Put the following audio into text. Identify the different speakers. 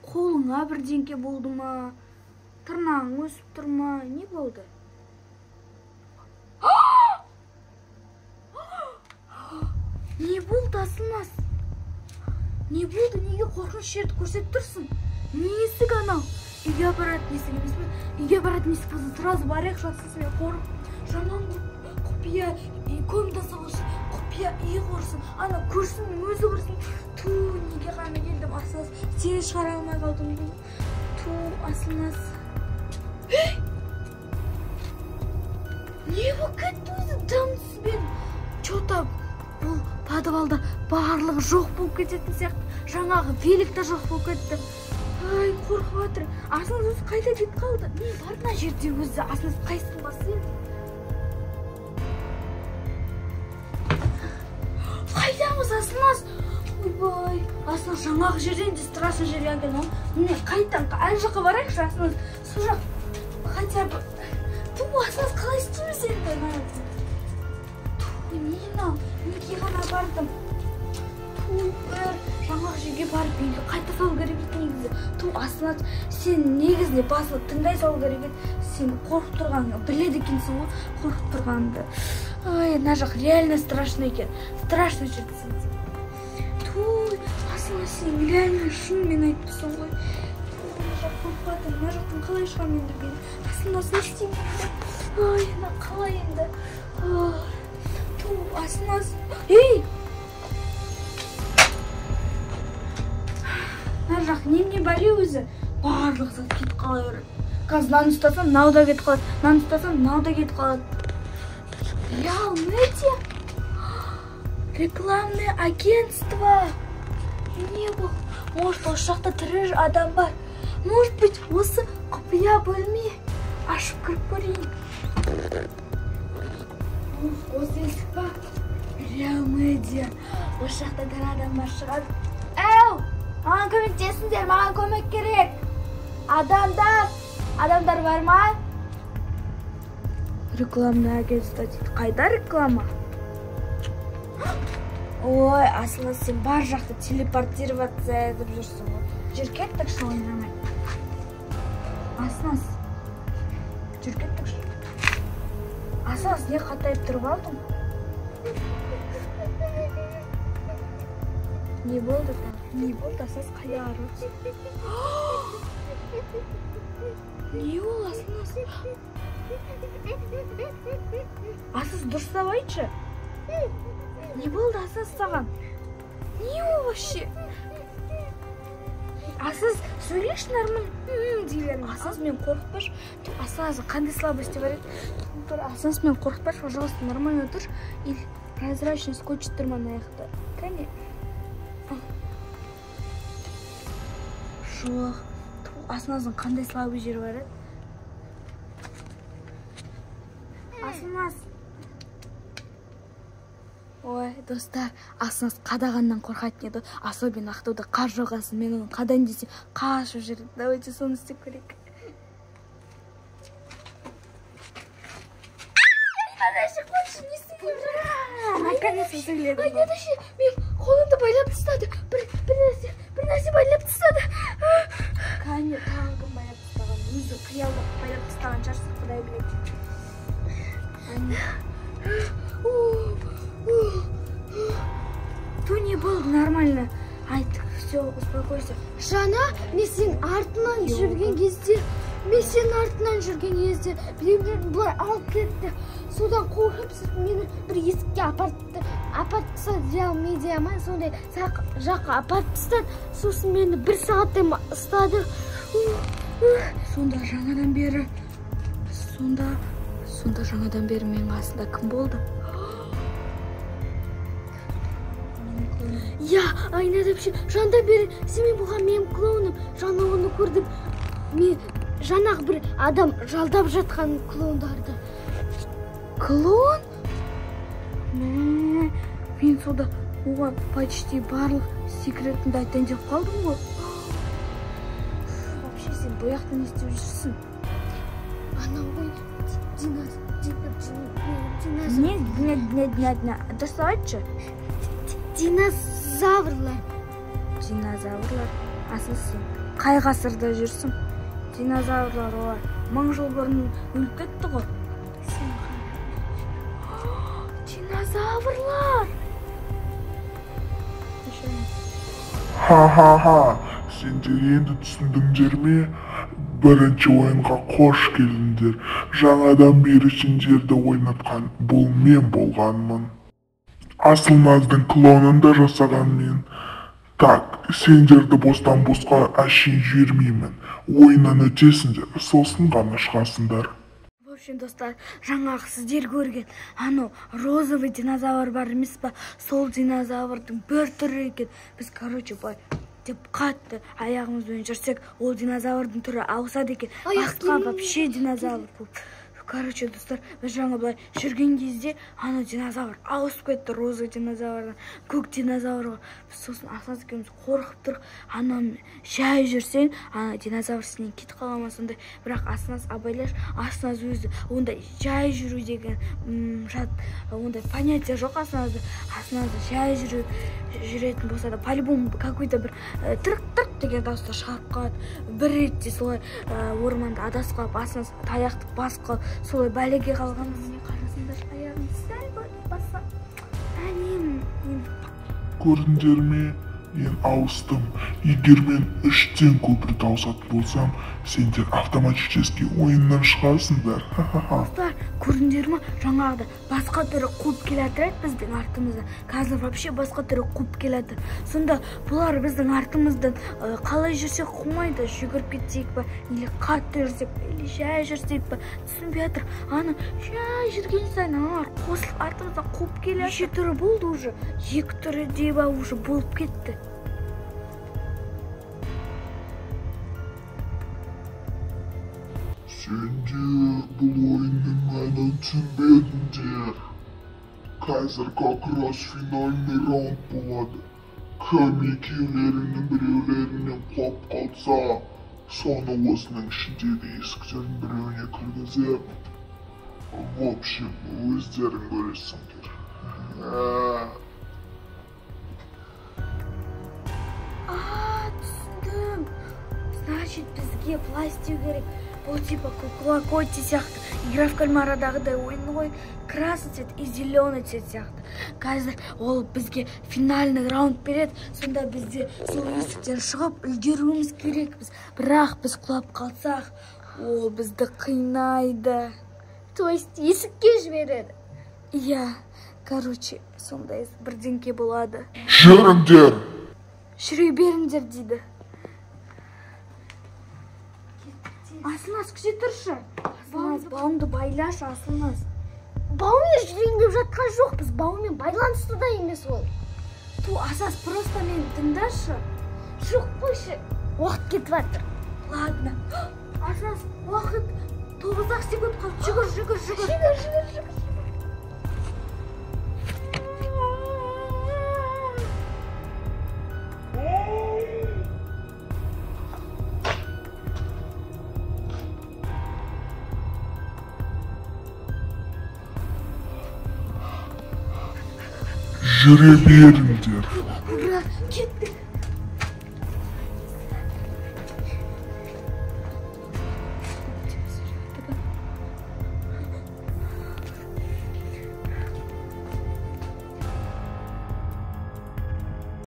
Speaker 1: Қолыңа бірдеңке болды ма? Тырнағың өсіп тұр ма? Не болды? Не болды, Асылназ? Не болды? Неге қорқыныш жерді көрсетіп тұрсың? Не есік анау? Үйге апаратын есік емес пе? Үйге баратын есік болса, сразу барайықшы, Асылназ, мен қорқып, жаман құпия комнатасы құрсын, құпия үй құрсын, ана көршінің өзі құрсын. Ту, неге ғана келдім, Асылназ, сені шығара алмай қалдым. Ту, Асылназ. Не болып кетті өзі дым түспен? Че-то бұл подвалда барлығы жоқ болып кететін сияқты. Жаңағы велик те жоқ болып кетті. Ай, қорқып жатыр. Асылназ өзі қайда кетіп қалды? Не бар мына жерде өзі? Асылназ қайсысын басайын? Қайдамыз, Асылназ? Ойбай, Асылназ жаңағы жерден де страшный жерге әкелді. Міне қайтадан ана жаққа барайықшы, Асылназ. Сол жақ хотя бы. Ту, Асылназ, қалай істейміз енді? Ту, не мынау? Неге ғана бардым? Ту, бір жаңағы жерге барып үйге қайта салу керек еді негізі. Ту, Асылназ, сен негізінде басылып тыңдай салу керек еді. Сен қорқып тұрғаныңды біледі екенсің ғой, қорқып тұрғаныңды. Ай, мына жақ реально страшно екен. Страшно жерде. Ту, Асылназ, сен реально шынымен айтып тұрсың ғой. Мына жақ қорқып жатырмын. Мына жақтан қалай шығамын енді мен? Асылназ, не істеймін енді? Ай, мына қалай енді? Ту, Асылназ. Ей! Мына жақ немене бәле өзі? Барлық зат кетіп қала береді. Қазір мынаны ұстасам, мынау да кетіп қалады. Мынаны ұстасам, мынау да кетіп қалады. Реал Медиа? Рекламное агентство. Не бұл? Может, осы жақта тірі адам бар. Может быть, осы құпия бөлме. Ашып кіріп көрейін. Осы есік па? Реал Медиа. Осы жақта тірі адам бар шығар. Әу! Маған көмектесіңдер, маған көмек керек. Адамдар, адамдар бар ма? Рекламное агентство дейді. Қайда реклама? Ой, Асылназ, сен бар жақты телепортироваться етіп жүрсің ғой. Жүр кеттікші ойнамай. Асылназ, жүр кеттікші. Асылназ, не қатайып тұрып алдың? Не болды? Не болды, Асылназ, қайда барып? Не ол, Асылназ? Асылназ, дұрыстап айтшы. Не болды, Асылназ, саған? Не ол вообще? Асылназ, сөйлеші нормально дей берме. Асылназ, мен қорқытпашы. Асылназ, қандай слабости бар еді? Асылназ, мен қорқытпашы, пожалуйста, нормально тұр. Или прозрачный скотч тұр мына аяқта. Кәне. Жоқ. Асылназдың қандай слабый жері бар еді? Асылназ. Ой, достар, Асылназ қадағаннан қорқатын еді. Особенно Ақтауда қар жауғасын, мен оны қадан десем қашып жүреді. Давайте соны істеп көрейік. Наконец-то сөйледім.
Speaker 2: Ай, мен қолымды байлап тастады. Бір нәрсе байлап тастады.
Speaker 1: Кәне, тағы кім байлап тастаған? Өзі қиялдап байлап тастаған шығарсың, Құдай біледі. Ту, не болды, нормально. Айт, все, успокойся.
Speaker 2: Жаңа, мен сенің артынан жүрген кезде, біреулер былай алып кетті. Содан қорқып, мені бір есікке апарып тастады, Реал Медиа ма, сондай жаққа апарып тастады. Сосын мені бір сағаттай ұстады.
Speaker 1: Сонда жаңадан бері, сонда жаңадан бері менің қасымда кім болды?
Speaker 2: Я, айнада вообще, жаңадан бері сенімен болған менің клоуным. Жаңа оны көрдім. Мен жаңағы бір адам жалдап жатқан клоундарды.
Speaker 1: Клоун? Мен сонда оған почти барлық секретімді айтайын деп қалдым ғой. Вообще сен бұл жақта не істеп жүрсің?
Speaker 2: Анау ғой, динозавр.
Speaker 1: Не, не, дұрыстап айтшы.
Speaker 2: Динозаврлар.
Speaker 1: Динозаврлар. Асыл сен Қай ғасырда жүрсің? Динозаврлар олар 1000 жыл бұрын өліп кетті ғой. Сен динозаврлар.
Speaker 3: Ха-ха-ха, сендер енді түсіндіңдер ме? Бірінші ойынға қош келдіңдер. Жаңадан бері сендерді ойнатқан бұл мен болғанмын. Асылназдың клонын да жасаған мен. Так, сендерді бостан босқа әшейін жібермеймін. Ойыннан өтесіңдер, сосын ғана шығасыңдар.
Speaker 1: В общем, достар, жаңағы сіздер көрген анау розовый динозавр бар емес па? Сол динозаврдың бір түрі екен. Біз, короче, былай деп қатты аяғымызбен жүрсек, ол динозаврдың түрі ауысады екен. Басқа вообще динозавр болып. Короче, достар, біз жаңа былай жүрген кезде ана динозавр ауысып кетті, розовый динозаврдан көк динозаврға. Біз сосын Асылназ екеуміз қорқып тұрық. Ана жай жүрсең, ана динозавр сенен кетіп қала ма сондай. Бірақ Асылназ абайлаш, Асылназ өзі ондай жай жүру деген ондай понятие жоқ Асылназда. Асылназда жай жүретін болса да по-любому какой-то бір тырқ-тырқ деген дауыстар шығарып қалады. Бір ретте солай орманда адасып қалып, Асылназ таяқты басып қалып, солай бәлеге қалғанбыз. Міне қарасаңдар, аяғым сәл баса. Әне,
Speaker 3: Көрдіңдер ме? Мен ауыстым. Егер мен 3-тен көп рет ауысатын болсам, сендер автоматически ойыннан шығасыңдар. Ха-ха-ха.
Speaker 1: Достар, көрдіңдер ме? Жаңағыда басқа түрі қуып келе жатыр еді біздің артымыздан. Қазір вообще басқа түрі қуып келе жатыр. Сонда бұлар біздің артымыздан қалай жүрсек қумайды, жүгіріп кетсек па, или қатты жүрсек па, или жай жүрсек па, түсінбей жатыр. Ана жай жүрген сайын аналар қосылып артымыздан қуып келе жатыр. Неше түрі болды уже? 2 түрі де ба уже болып кетті.
Speaker 3: Сендер бұл ойынның мәнін түсінбедіңдер. Қазір как раз финальный раунд болады. Кім екеулеріңнің біреулерінен құлап қалса, соны осының ішіндегі есіктердің біреуіне кіргізіп, в общем, өздерің көресіңдер.
Speaker 1: Түсіндім. Значит, бізге былай істеу керек. Бұл типа кукла Коти сияқты, игра в кальмарадағыдай ойын ғой. Красный цвет и зеленый цвет сияқты. Қазір ол бізге финальный раунд береді. Сонда бізде сол есіктен шығып үлгеруіміз керекпіз. Бірақ біз құлап қалсақ, ол бізді қинайды.
Speaker 2: То есть есікке жібереді.
Speaker 1: Иә, короче, сондай бірдеңке болады.
Speaker 3: Жүріңдер!
Speaker 1: Жүре беріңдер дейді. Асылназ, күте тұршы. Асылназ, бауыңды байлашы, Асылназ.
Speaker 2: Баумен жүрейін деп жатқан жоқпыз, баумен байланысты да емес ол.
Speaker 1: Ту, Асылназ, просто мені тыңдашы.
Speaker 2: Жоқ, қойшы, уақыт кетіп жатыр.
Speaker 1: Ладно. Асылназ, уақыт 9-ақ секунд қалды. Жүгір, жүгір, жүгір.
Speaker 2: Жүгір, жүгір, жүгір.
Speaker 3: Жүре беріңдер.